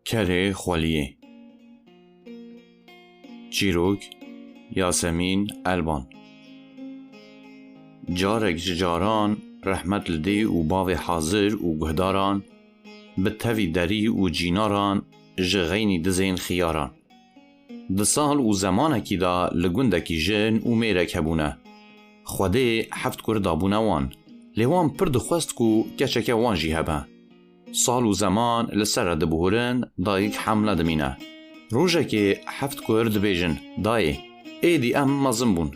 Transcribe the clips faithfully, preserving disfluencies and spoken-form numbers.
Kerê xweliyê. Çîrok, Yasemîn Elban. Carek ji caran rehmet li dê û bavê hazir û guhdaran, bi tevî derî û cînaran ji xeynî dizên xiyaran. Di sal û zemanekî de li gundekî jin û mêrek hebûne. Xwedê heft kur dabûne wan. Lê wan pir dixwest ku keçeke wan jî hebe. Sal û zeman li ser re dibihurin, dayik hemle dimîne. Rojekê heft kur dibêjin, Dayê, êdî em mezin bûn.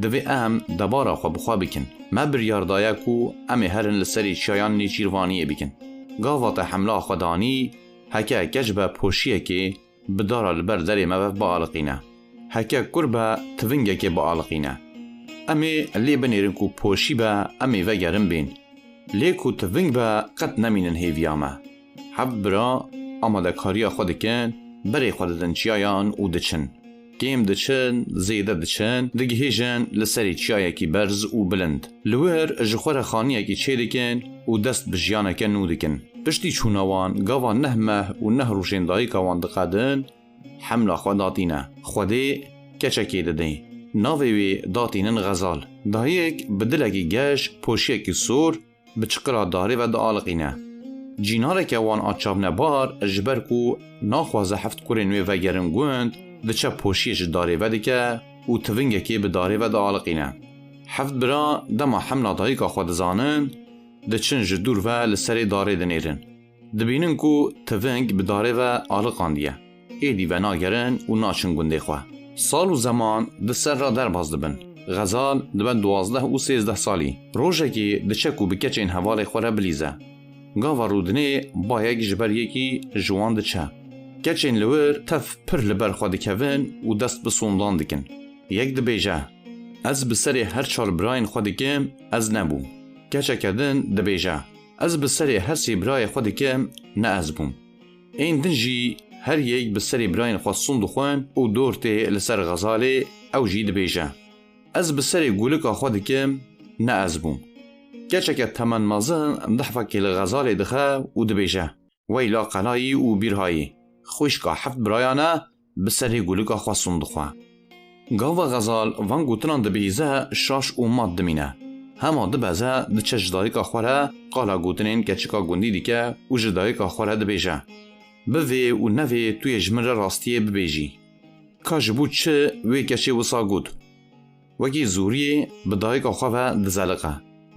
Divê em debara xwe bi xwe bikin. Me biryar daye ku em ê herin li serê çiyayan nêçîrvaniyê bikin. Gava te hemla xwe danî, heke keç be poşiyekê bi dara li ber derê me ve bialiqîne. Heke kur be tivingekê bialiqîne. Em ê lê binêrin ku poşî be, em ê vegerin bên. Lê ku tiving be, qet nemînin hêviya me. Heft bira amadekariya xwe dikin, berê xwe didin çiyayan û diçin. Kêm diçin, zêde diçin, digihêjin li serê çiyayekî berz û bilind. Li wir ji xwe re xaniyekî çêdikin û dest bi jiyaneke nû dikin. Piştî çûna wan, gava neh meh û neh rojên dayika wan diqedin, hemla xwe datîne. Xwedê keçekê didê. Navê wê datînin Xezal. Dayik bi dilekî geş, poşiyekî sor, bi çiqira darê ve dialiqîne. Cînareke wan a çavnebar, ji ber ku naxwaze heft kurên wê vegerin gund, diçe poşiyê ji darê vedike û tivingekê bi darê ve dialiqîne. Heft bira dema hemla dayika xwe dizanin, diçin ji dûr ve li serê darê dinêrin. Dibînin ku tiving bi darê ve aliqandiye. Êdî venagerin û naçin gundê xwe. Sal û zeman di ser re derbas dibin. Xezal dibe duwazdeh û sêzdeh salî. Rojekê diçe ku bi keçên hevalê xwe re bilîze. Gava rûdinê bayek ji ber yekî ji wan diçe. Keçên li wir tev pir li ber xwe dikevin û dest bi sondan dikin. Yek dibêje, Ez bi serê her çar birayên xwe dikim, ez nebûm. Keçeke din dibêje, Ez bi serê her sê birayê xwe dikim, ne ez bûm. Ên din jî her yek bi serê birayên xwe sond dixwin û dor tê li ser Xezalê, ew jî dibêje, Ez bi serê gulika xwe dikim, ne ez bûm. Keçeke temen mezin dehfekê li Xezalê dixe û dibêje, Weyla qelayî û bîrhayî, xwişka heft birayan e, bi serê gulika xwe sond dixwe. Gava Xezal van gotinan dibihîze, şaş û mat dimîne. Hema dibeze, diçe ji dayika xwe re qala gotinên keçika gundî dike û ji dayika xwe re dibêje, Bivê û nevê tu yê ji min re rastiyê bibêjî. Ka ji bo çi wê keçê wisa got? Wekî zoriyê bi dayika xwe ve dizeliqe.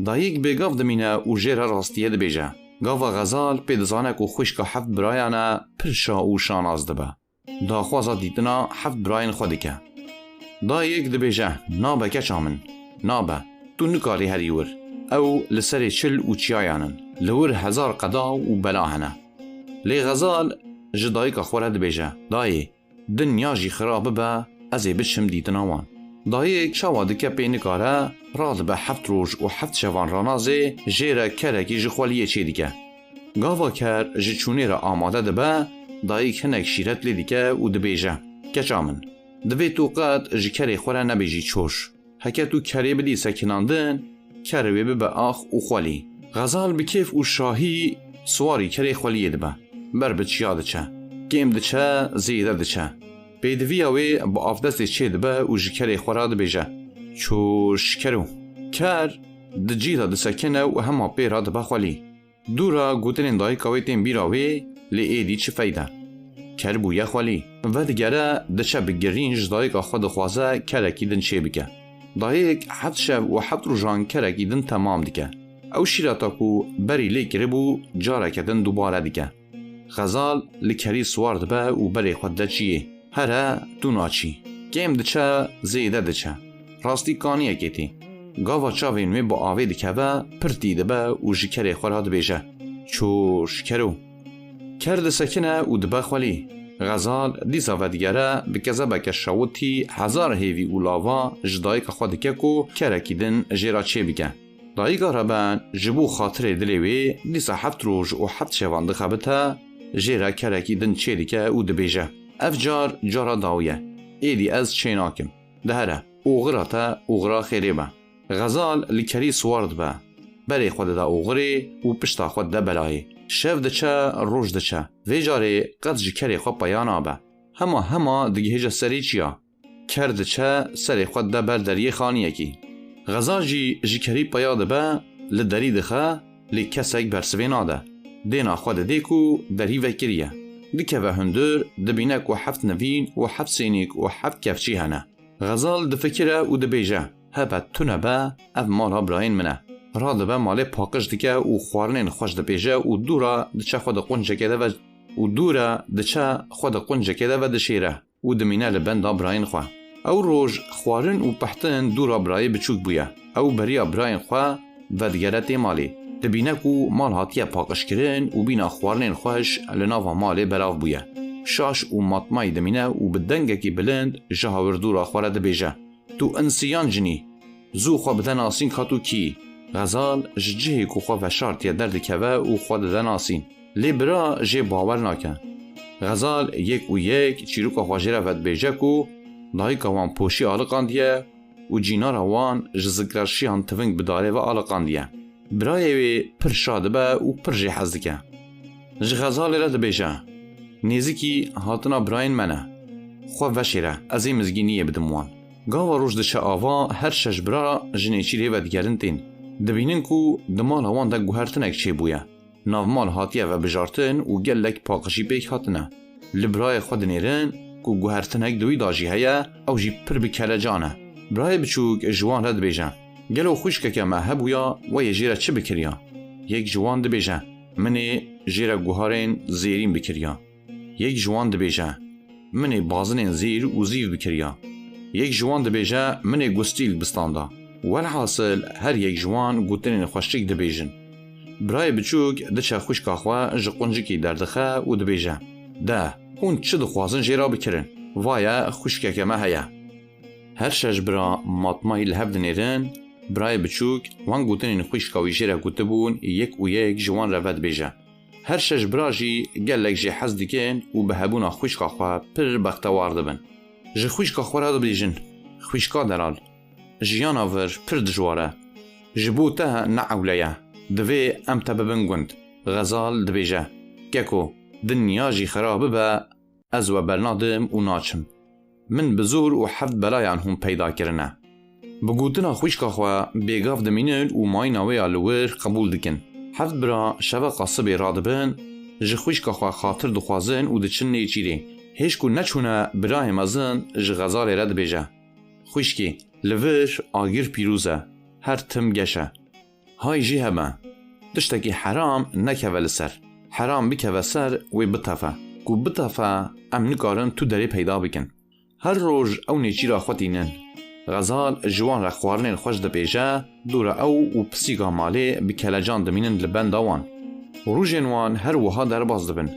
Dayik bêgav dimîne û jê re rastiyê dibêje. Gava Xezal pê dizane ku xwişka heft birayan e, pir şa û şanaz dibe. Daxwaza dîtina heft birayên xwe dike. Dayik dibêje, Nabe keça min, nabe, tu nikarî herî wir. Ew li serê çil û çiyayan in. Li wir hezar qeda û bela hene. Lê Xezal ji dayika xwe re dibêje, Dayê, dinya jî xira bibe, ez ê biçim dîtina wan. Dayik çawa dike pê nikare, radibe heft roj û heft şevan ranazê, jê re kerekî ji xweliyê çêdike. Gava ker ji çûnê re amade dibe, dayik hinek şîret lê dike û dibêje, Keça min, divê tu qet ji kerê xwe re nebêjî çoş. Heke tu kerê bidî sekinandin, ker wê bibe ax û xwelî. Xezal bi kêf û şahî siwarî kerê xweliyê dibe. Ber bi çiya diçe. Kêm diçe, zêde diçe. Pêdiviya wê bi avdestê çêdibe û ji kerê xwe re dibêje, Çoş kero. Ker di cî de disekine û hema pê re dibe xwelî. Dûra gotinên dayika wê tên bîra wê, lê êdî çi feyde? Ker bûye xwelî. Vedigere, diçe bi girîn ji dayika xwe dixwaze kerekî din çêbike. Dayik heft şev û heft rojan kerekî din temam dike. Ew şîreta ku berî lê kiribû, careke din dubare dike. Xezal li kerî siwar dibe û berê xwe dide çiyê. Here, tu naçî. Kêm diçe, zêde diçe. Rastî kaniyekê tê. Gava çavên wê bi avê dikeve, pirtî dibe û ji kerê xwe re dibêje, Çoş kero. Ker disekine û dibe xwelî. Xezal dîsa vedigere, bi kezebeke şewitî hezar hêvî û lava ji dayika xwe dike ku kerekî din jê re çêbike. Dayika reben ji bo xatirê dilê wê dîsa heft roj û heft şevan dixebite, jê re kerekî din çêdike û dibêje, Ev car cara dawî ye. Êdî ez çênakim. De here, oxira te oxira xêrê be. Xezal li kerî siwar dibe. Berê xwe dide oxirê û pişta xwe dide belayê. Şev diçe, roj diçe. Vê carê qet ji kerê xwe peya nabe. Hema hema digihêje serê çiya. Ker diçe, serê xwe dide ber deriyê xaniyekî. Xezal jî ji kerî peya dibe, li derî dixe, lê kesek bersivê nade. Dêna xwe didê ku derî vekiriye. Dikeve hundir, dibîne ku heft nivîn û heft sênîk û heft kevçî hene. Xezal difikire û dibêje, Hebe tune be, ev mala birayên min e. Radibe malê paqij dike û xwarinên xweş dipêje û dûra diçe xwe di quncekê de ve û dûra diçe xwe di quncekê de vedişêre û dimîne li benda birayên xwe. Ew roj xwarin û pehtin dûra birayê biçûk bûye. Ew beriya birayên xwe vedigere tê malê. Dibîne ku mal hatiye paqijkirin û bîna xwarinên xweş li nava malê belav bûye. Şaş û matmayî dimîne û bi dengekî bilind ji hawir dûra xwe re dibêje, Tu ins î yan cin î? Zû xwe bide nasîn ka tu kî yî. Xezal ji cihê ku xwe veşartiye derdikeve û xwe dide nasîn. Lê bira jê bawer nake. Xezal yek û yek çîroka xwe jê re vedibêje ku dayika wan poşî aliqandiye û cînara wan ji zikreşiyan tiving bi darê ve aliqandiye. Birayê wê pir şa dibe û pir jê hez dike. Ji Xezalê re dibêje, Nêzikî hatina birayên me ne. Xwe veşêre, ez ê mizgîniyê bidim wan. Gava roj diçe ava, her şeş bira ji nêçîrê vedigerin tên. Dibînin ku di mala wan de guhertinek çêbûye. Navmal hatiye vebijartin û gelek paqijî pêk hatine. Li birayê xwe dinêrin ku guhertinek di wî de jî heye, ew jî pir bi kelecan e. Birayê biçûk ji wan re dibêje, Gelo xwişkeke me hebûya, we yê jê re çi bikiriya? Yek ji wan dibêje, Min ê jê re guharên zêrîn bikiriya. Yek ji wan dibêje, Min ê bazinên zîr û zîv bikiriya. Yek ji wan dibêje, Min ê gustîl bistanda. Welhasil her yek ji wan gotinên xweşik dibêjin. Birayê biçûk diçe xwişka xwe ji quncikî derdixe û dibêje, De, hûn çi dixwazin jê re bikirin. Vaye xwişkeke me heye. Her şeş bira matmayî li hev dinêrin, birayê biçûk wan gotinên xwişka wî jê re gotibûn yek û yek ji wan re vedibêje. Her şeş bira jî gelek jê hez dikin û bi hebûna xwişka xwe pir bextewar dibin. Ji xwişka xwe re dibêjin, Xwişka delal, jiyana vir pir dijwar e. Ji bo te ne ewle ye. Divê em te bibin gund. Xezal dibêje, Keko, dinya jî xera bibe, ez we bernadim û naçim. Min bi zor û heft belayan hûn peyda kirine. Bi gotina xwişka xwe bêgav dimînin û mayîna wê ya li wir qebûl dikin. Heft bira şeveqa sibê radibin, ji xwişka xwe xatir dixwazin û diçin nêçîrê. Hêj ku neçûne birayê mezin ji Xezalê re dibêje, Xwişkê, li vir agir pîroz e, her tim geş e. Hay jê hebe, tiştekî heram nekeve li ser. Heram bikeve ser, wê bitefe. Ku bitefe, em nikarin tu derê peyda bikin. Her roj ew nêçîra xwe tînin. Xezal ji wan re xwarinên xweş dipêje, dûra ew û pisîka malê bi kelecan dimînin li benda wan. Rojên wan her wiha derbas dibin.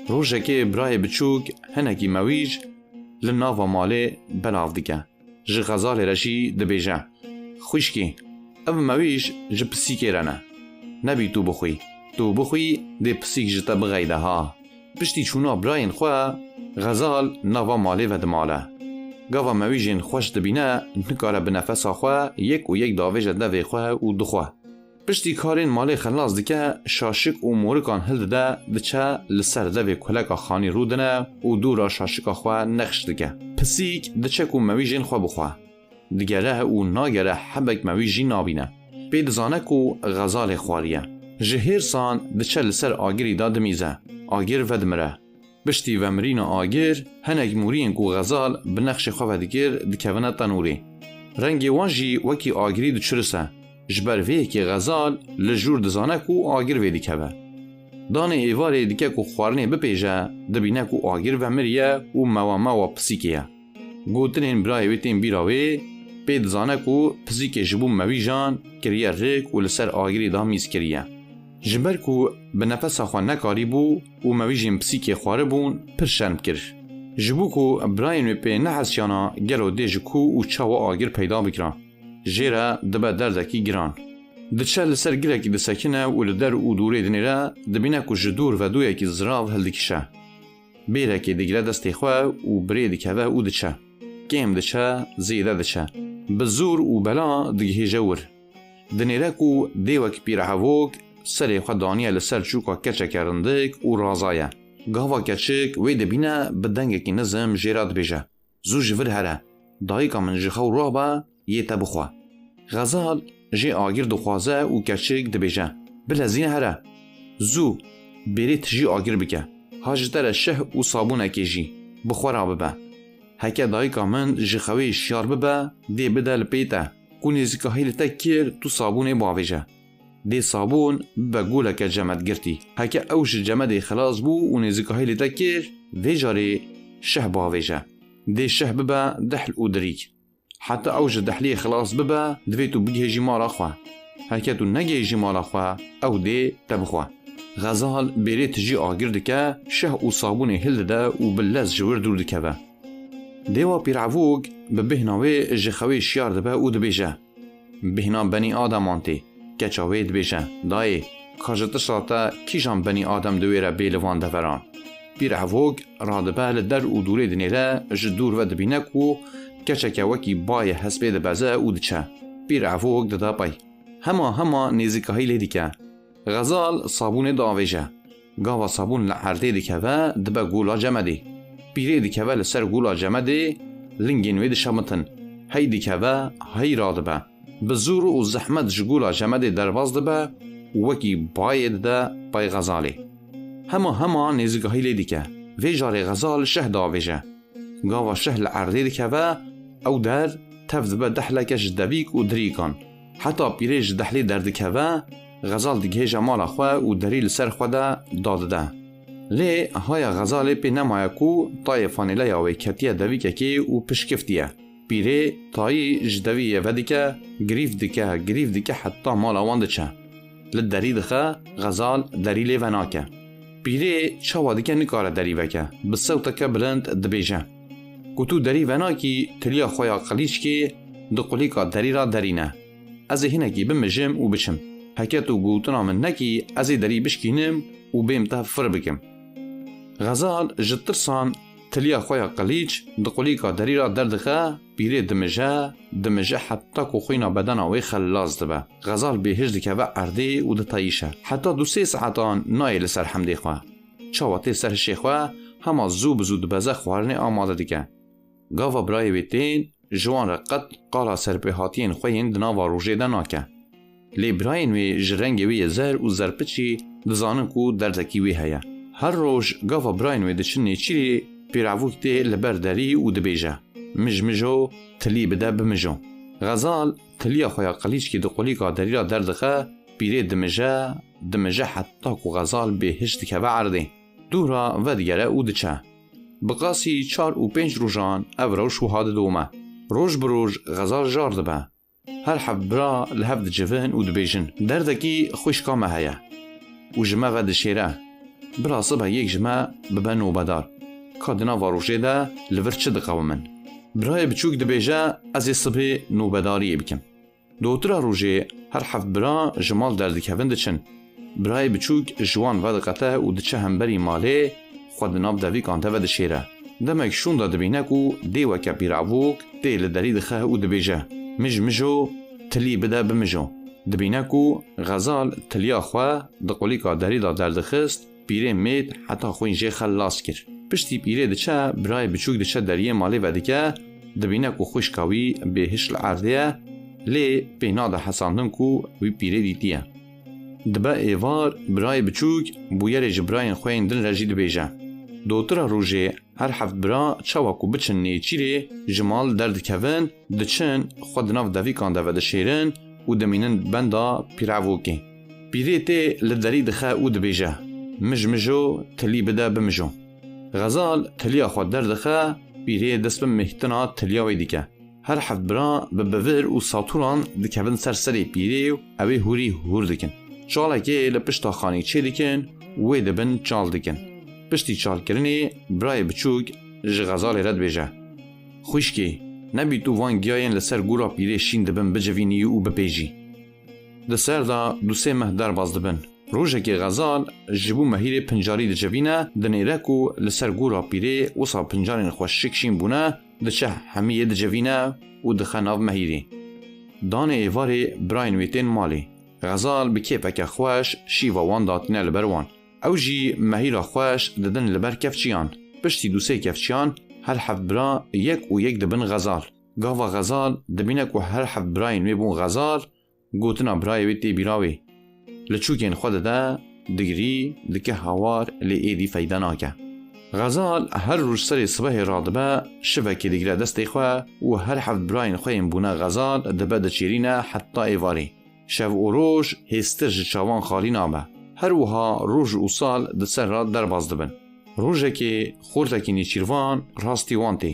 Rojekê birayê biçûk hinekî mewîj li nava malê belav dike. Ji Xezalê re jî dibêje, Xwişkî, ev mewîj ji pisîkê re ne. Nebî tu bixwî. Tu bixwî, dê pisîk ji te bixeyde ha. Piştî çûna birayên xwe, Xezal nava malê vedimale. Gava mewîjên xweş dibîne, nikare bi nefesa xwe yek û yek davêje devê xwe û dixwe. Piştî karên malê xelas dike, şaşik û morikan hildide, diçe li ser devê kuleka xanî rûdine û dûra şaşika xwe nexş dike. Pisîk diçe ku mewîjên xwe bixwe. Digere û nagere hebek mewîj jî nabîne. Pê dizane ku Xezalê xwariye. Ji hêrsan diçe li ser agirî de dimîze. Agir vedimire. Piştî vemirîna agir, hinek mûriyên ku Xezal bi nexşê xwe vedikir, dikevine tenûrê. Rengê wan jî wekî agirî diçirise. Ji ber vê yekê Xezal li jûr dizane ku agir vê dikeve. Danê êvarê dike ku xwarinê bipêje, dibîne ku agir vemiriye û mewa mewa pisîkê ye. Gotinên birayê wê tên bîra wê, pê dizane ku pisîkê ji bo mewîjan kiriye rik û li ser agirî de mîz kiriye. Ji ber ku bi nefesa xwe nekarîbû û mewîjên pisîkê xwaribûn, pir şerm kir. Ji bo ku birayên wê pê nehesiyana gelo dê ji ku û çawa agir peyda bikira. Jê re dibe derdekî giran. Diçe li ser girekî disekine û li der û dûrê dinêre, dibîne ku ji dûr vedûyekî zirav hildikişe. Bêrekê digire destê xwe û birê dikeve û diçe. Kêm diçe, zêde diçe. Bi zor û bela digihêje wir. Dinêre ku dê wek pîrehevok serê xwe daniye li ser çûka keçeke rindik û razaye. Gava keçik wê dibîne bi dengekî nizim jê re dibêje: "Zû ji vir here, dayika min ji xew rabe, yê te bixwe." Xezal jê agir dixwaze û keçik dibêje: "Bilezîne here, zû bêrê tijî agir bike. Ha ji te re şeh û sabûnekê jî, bi xwe re bibe. Heke dayika min ji xewê şiyar bibe, dê bide li pê te. Ku nêzîkahî li te kir, tu sabûnê bavêje. Dê sabûn bibe goleke cemed girtî. Heke ew ji cemedê xilas bû û nêzîkahî li te kir, vê carê şeh bavêje. Dê şeh bibe dehl û dirîk. Heta ew ji dehliyê xilas bibe, divê tu bigihêjî mala xwe. Heke tu negihêjî mala xwe, ew dê te bixwe." Xezal bêrê tijî agir dike, şeh û sabûnê hildide û bi lez ji wir dûr dikeve. Dêwa pîrevok bi bêhna wê ji xewê şiyar dibe û dibêje: "Bêhna benî Ademan tê." Keça wê dibêje: "Dayê, ka ji tişta te kîjan benî Adem di wê re bê li van deveran?" Pîrevok radibe li der û dûrê dinêre, ji dûr ve dibîne ku keçeke wekî bayê hespê dibeze û diçe. Pîrevok dide pey. Hema hema nêzîkahî lê dike. Xezal sabûnê diavêje. Gava sabûn li erdê dikeve, dibe gola cemedê. Pîrê dikeve li ser gola cemedê, lingên wê dişemitin. Hey dikeve, hey radibe. Bi zor û zehmet ji gola cemedê derbas dibe û wekî bayê dide pey Xezalê. Hema hema nêzîkahî lê dike. Vê carê Xezal şeh diavêje. Gava şeh li erdê dikeve, ew der tev dibe dehleke ji devîk û dirîkan. Heta pîrê ji dehlê derdikeve, Xezal digihêje mala xwe û derî li ser xwe de dadide. Lê haya Xezalê pê nemaye ku tayê fanêleya wê ketiye devîkekê û pişkiftiye. Pîrê tayî ji devî yê vedike, girîv dike, girîv dike heta mala wan diçe. Li derî dixe, Xezal derî lê venake. Pîrê çawa dike nikare derî veke, bi sewteke bilind dibêje: "Ku tu derî venakî, tiliya xwe ya qilîçkê di qulîka derî re derîne. Ez ê hinekî bimijim û biçim. Heke tu gotina min nekî, ez ê derî bişkînim û bêm te fir bikim." Xezal ji tirsan tiliya xwe ya qilîç di qulîka derî re derdixe, pîrê dimije, dimije heta ku xwîna bedena wê xelas dibe. Xezal bêhiş dikeve erdê û diteyîşe. Heta du sê saetan nayê li ser hemdê xwe. Çawa tê ser hişê xwe, hema zû bi zû dibeze xwarinê amade dike. Gava birayê wê tên, ji wan re qet qala serpêhatiyên xwe yên di nava rojê de nake. Lê birayên wê ji rengê wê yê zer û zerpiçî dizanin ku derdekî wê heye. Her roj gava birayên wê diçin nêçîrê, pîrevok tê li ber derî û dibêje: "Mij mijo, tilî bide bimijo." Xezal tiliya xwe ya qilîçkî di qulîka derî re derdixe, pîrê dimije, dimije heta ku Xezal bêhiş dikeve erdê. Dû re vedigere û diçe. Bi qasî çar û pênc rojan ev rewş wiha didome. Roj bi roj Xezal jar dibe. Her heft bira li hev dicivin û dibêjin: "Derdekî xwişka me heye û ji me ve dişêre. Bila sibe yek ji me bibe nobedar. Ka di nava rojê de li vir çi diqewimin?" Birayê biçûk dibêje: "Ez ê sibê nobedariyê bikim." Dotira rojê her heft bira ji mal derdikevin diçin. Birayê biçûk ji wan vediqete û diçe hemberî malê, xwe di nav devîkan de vedişêre. Demek şûnda dibîne ku dê weke pîravok tê li derî dixe û dibêje: "Mij mijo, tilî bide bimijo." Dibîne ku Xezal tiliya xwe di qulîka derî de derdixist, pîrê mêt heta xwîn jê xelas kir. Piştî pîrê diçe, birayê biçûk diçe deriyê malê vedike, dibîne ku xwişka wî bêhiş li erdê ye, lê pê nade hesandin ku wî pîrê dîtiye. Dibe êvar, birayê biçûk bûyerê ji birayên xwe yên din re jî dibêje. Dotira rojê her heft bira çawa ku biçin nêçîrê ji mal derdikevin, diçin xwe di nav devîkan de vedişêrin û dimînin benda pîravokê. Pîrê tê li derî dixe û dibêje: "Mij mijo, tilî bide bimijo." Xezal tiliya xwe derdixe, pîrê dest bi mihtina tiliya wê dike. Her heft bira bi bivir û satûran dikevin ser serê pîrê û ew ê hûrî hûr dikin. Çalekê li pişta xanî çê dikin û wê dibin çal dikin. Piştî çalkirinê birayê biçûk ji Xezalê re dibêje: "Xwişkê, nebî tu van giyayên li ser gora pîrê şîn dibin bicivînî û bipêjî." Di ser de du sê meh derbas dibin. Rojekê Xezal ji bo mehîrê pincarî dicivîne, dinêre ku li ser gora pîrê wisa pincarên xwe şik şîn bûne, diçe hemiyê dicivîne û dixe nav mehîrê. Danê êvarê birayên wê tên malê. Xezal bi kêfeke xweş şîva wan datîne li ber wan. Ew jî mehîra xweş didin li ber kevçiyan. Piştî du sê kevçiyan her heft bira yek û yek dibin Xezal. Gava Xezal dibîne ku her heft birayên wê bûn Xezal, gotina birayê wê tê bîra wê. Li çûkên xwe dide, digirî, dike hawar, lê êdî feyda nake. Xezal her roj serê sibehê radibe, şivekê digire destê xwe û her heft birayên xwe yên bûne Xezal dibe diçêrîne heta êvarê. Şev û roj hêstir ji çavan xalî nabe. Her wiha roj û sal di ser re derbas dibin. Rojekê xortekî nêçîrvan rastî wan tê.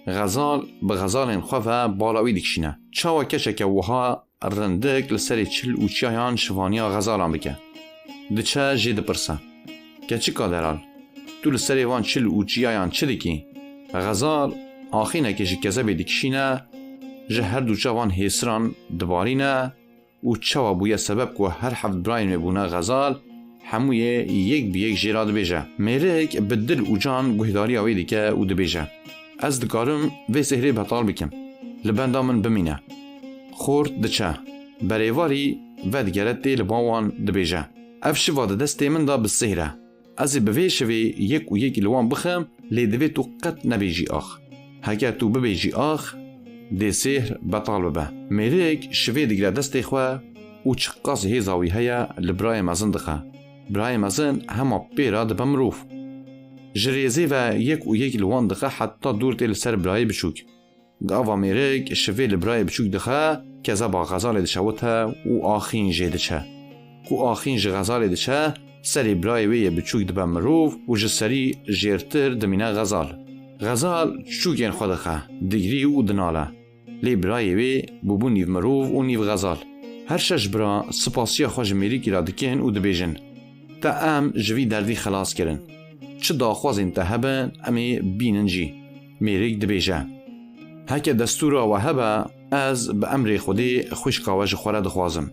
Xezal bi xezalên xwe ve bala wî dikişîne. Çawa keçeke wiha rindik li serê çil û çiyayan şivaniya xezalan bike? Diçe jê dipirse, Keçika delal, tu li serê van çil û çiyayan çi dikî? Xezal axînekê ji kezebê dikişîne, ji her du çavan hêsiran dibarîne û çawa bûye sebeb ku her heft birayên wê bûne Xezal, hemûyê yek bi yek jê re dibêje. Mêrik bi dil û can guhdariya wê dike û dibêje, Ez dikarim vê sihrê betal bikim. Li benda min bimîne. Xort diçe. Berêvarî vedigere tê li ba wan dibêje, Ev şiva di destê min de bi sihr e. Ez ê bi vê şivê yek û yek li wan bixim, lê divê tu qet nebêjî ax. Heke tu bibêjî ax, dê sêhr betal bibe. Mêrik şivê digire destê xwe û çiqas hêza wî heye li birayê mezin dixe. Birayê mezin hema pê re dibe mirov. Ji rêzê ve yek û yek li wan dixe heta dûr tê li ser birayê biçûk. Gava mêrik şivê li birayê biçûk dixe, kezeba xezalê dişewite û axîn jê diçe. Ku axîn ji xezalê diçe, serê birayê wê yê biçûk dibe mirov û ji serî jêrtir dimîne xezal. Xezal çûkên xwe dixe, digirî û dinale. Lê birayê wê bûbû nîv mirov û nîv xezal. Her şeş bira sipasiya xwe ji mêrikî re dikin û dibêjin, Te em ji vî derdî xelas kirin. Çi daxwazên te hebin, em ê bînin jî. Mêrik dibêje, Heke destûra we hebe, ez bi emrê Xwedê xwişka we ji xwe re dixwazim.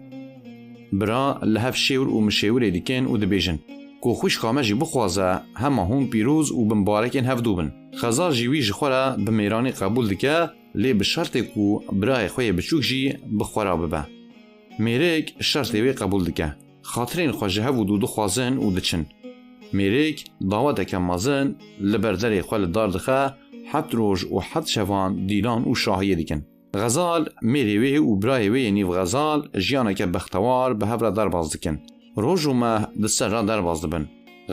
Bira li hev şêwir û mişêwirê dikin û dibêjin, Ku xwişka me jî bixwaze, hema hûn pîroz û bi mibarekên hevdû bin. Xezal jî wî ji xwe re bi mêranî qebûl dike, lê bi şertê ku birayê xwe yê biçûk jî bi xwe re bibe. Mêrik şertê wê qebûl dike. Xatirên xwe ji hev û dû dixwazin û diçin. Mêrik daweteke mezin li ber derê xwe li dar dixe, heft roj û heft şevan dîlan û şahiyê dikin. Xezal, mêrê wê û birayê wê yê nîv xezal jiyaneke bextewar bi hev re derbas dikin. Roj û meh di ser re derbas dibin.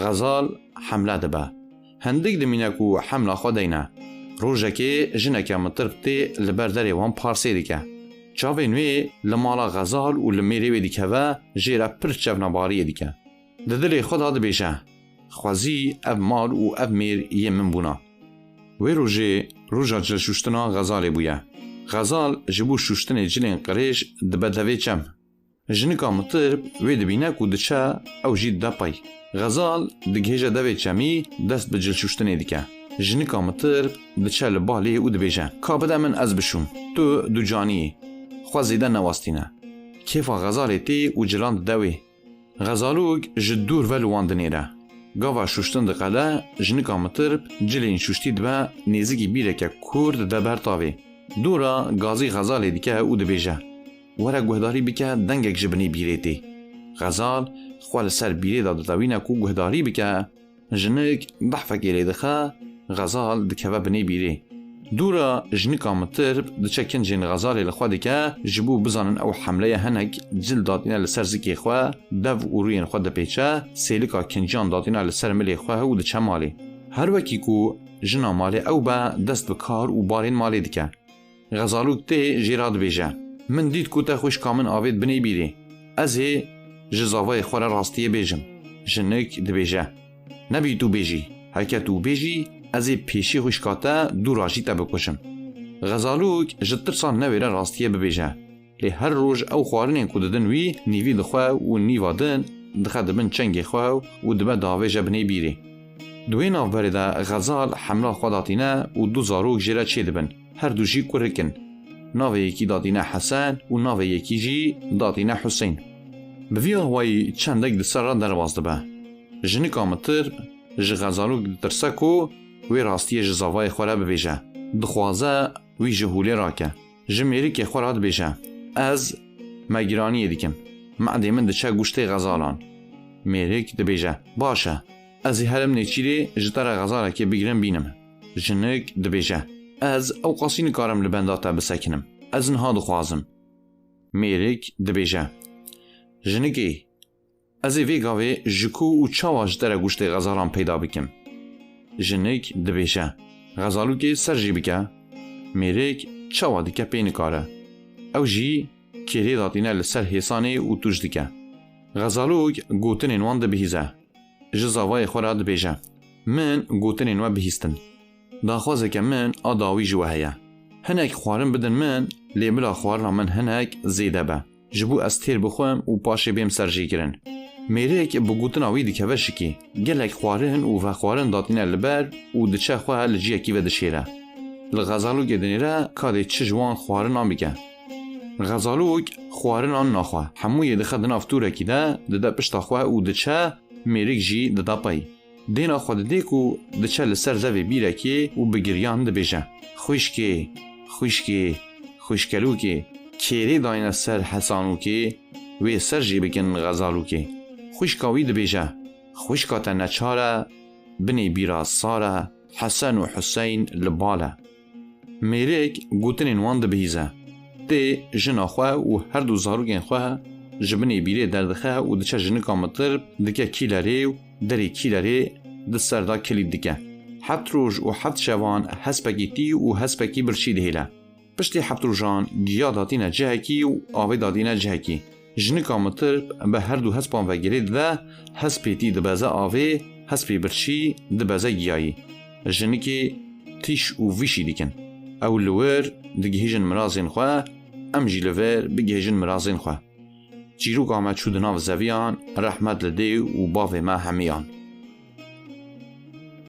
Xezal hemle dibe. Hindik dimîne ku hemla xwe deyne. Rojekê jineke mitirb tê li ber derê wan parsê dike. Çavên wê li mala xezal û li mêrê wê dikeve, jê re pir çevnebariyê dike. Di dilê xwe de dibêje, Xwezî ev mal û ev mêr yê min bûna. Wê rojê roja cilşuştina xezalê bûye. Xezal ji bo şuştinê cilên qirêj dibe devê çem. Jinika mitirb wê dibîne ku diçe, ew jî dide pey. Xezal digihêje devê çemî, dest bi cilşuştinê dike. Jinika mitirb diçe li balê û dibêje, Ka bide min ez bişûm. Tu ducanî yî. Xwe zêde newestîne. Kêfa xezalê tê û cilan dide wê. Xezalok ji dûr ve li wan dinêre. Gava şuştin diqede, jinika mitirb cilên şuştî dibe nêzikî bîreke kûr dide ber tavê. Dûra gazî xezalê dike û dibêje, Were guhdarî bike, dengek ji binê bîrê tê. Xezal xwe li ser bîrê de ditewîne ku guhdarî bike. Jinik behfekê lê dixe, xezal dikeve binê bîrê. Dûra jinika mitirb diçe kincên xezalê li xwe dike, ji bo bizanin ew hemleye hinek cil datîne li ser zikê xwe, dev û rûyên xwe dipêçe, sêlika kinciyan datîne li ser milê xwe û diçe malê. Her wekî ku jina malê ew be, dest bi kar û barên malê dike. Xezalûk tê jê re dibêje, Min dît ku te xwişka min avêt binê bîrê. Ez ê ji zavayê xwe re rastiyê bêjim. Jinik dibêje, Nebî tu bêjî. Heke tu bêjî, ez ê pêşî xwişka te dûra jî te bikujim. Xezalûk ji tirsa newêre rastiyê bibêje. Lê her roj ew xwarinên ku didin wî, nîvî dixwe û nîva din dixe di bin çengê xwe û dibe diavêje binê bîrê. Di wê navberê de Xezal hemla xwe datîne û du zarok jê re çêdibin. Her du jî kurik in. Navê yekî datîne Hesen û navê yekî jî datîne Husên. Bi vî awayî çendek di ser re derbas dibe. Jinika mitirb ji Xezalok ditirse ku wê rastiyê ji zavayê xwe re bibêje. Dixwaze wî ji holê rake. Ji mêrikê xwe re dibêje, Ez me giraniyê dikim. Me'dê min diçe goştê xezalan. Mêrik dibêje, Baş e. Ez ê herim nêçîrê ji te re xezarekê bigirim bînim. Jinik dibêje, Ez ew qasî nikarim li benda te bisekinim. Ez niha dixwazim. Mêrik dibêje, Jinikê, ez ê vê gavê ji ku û çawa ji te re goştê xezalan peyda bikim? Jinik dibêje, Xezalûkê ser jê bike. Mêrik çawa dike pê nikare. Ew jî kêrê datîne li ser hêsanê û tûj dike. Xezalûk gotinên wan dibihîze. Ji zavayê xwe re dibêje, Min gotinên we bihîstin. Daxwazeke min a dawî ji we heye. Hinek xwarin bidin min, lê bila xwarina min hinek zêde be. Ji bo ez têr bixwim û paşê bêm serjêkirin. Mêrik bi gotina wî dikeve şikê. Gelek xwarin û vexwarin datîne li ber û diçe xwe li ciyekî ve dişêre. Li xezalûkê dinêre ka dê çi ji wan xwarinan bike. Xezalûk xwarinan naxwe. Hemûyê dixe di nav tûrekî de, dide pişta xwe û diçe, mêrik jî dida pey. Dêna xwe didê ku diçe li ser zevê bîrekê û bi giryan dibêje, Xwişkê, xwişkê, xwişkelûkê, kêrê dayne ser hesanûkê, wê ser jê bikin xezalûkê. Xwişka wî dibêje, Xwişka te neçar e, binê bîra sar e, Hesen û Huseyn li bal e. Mêrik gotinên wan dibihîze. Tê jina xwe û her du zarokên xwe ji binê bîrê derdixe û diçe jinika mitirb, dike kîlerê û derê kîlerê di ser de kilît dike. Heft roj û heft şevan hespekî tî û hespekî birçî dihêle. Piştî heft rojan giya datîne cihekî û avê datîne cihekî. Jinika mitirb bi her du hespan ve girê dide, hespê tî dibeze avê, hespê birçî dibeze giyayî. Jinikê tîş û vîşî dikin. Ew li wir digihîjin mirazên xwe, em jî li vir bigihîjin mirazên xwe. Çîroka me çû di nav zeviyan, rehmet li dê û bavê me hemiyan.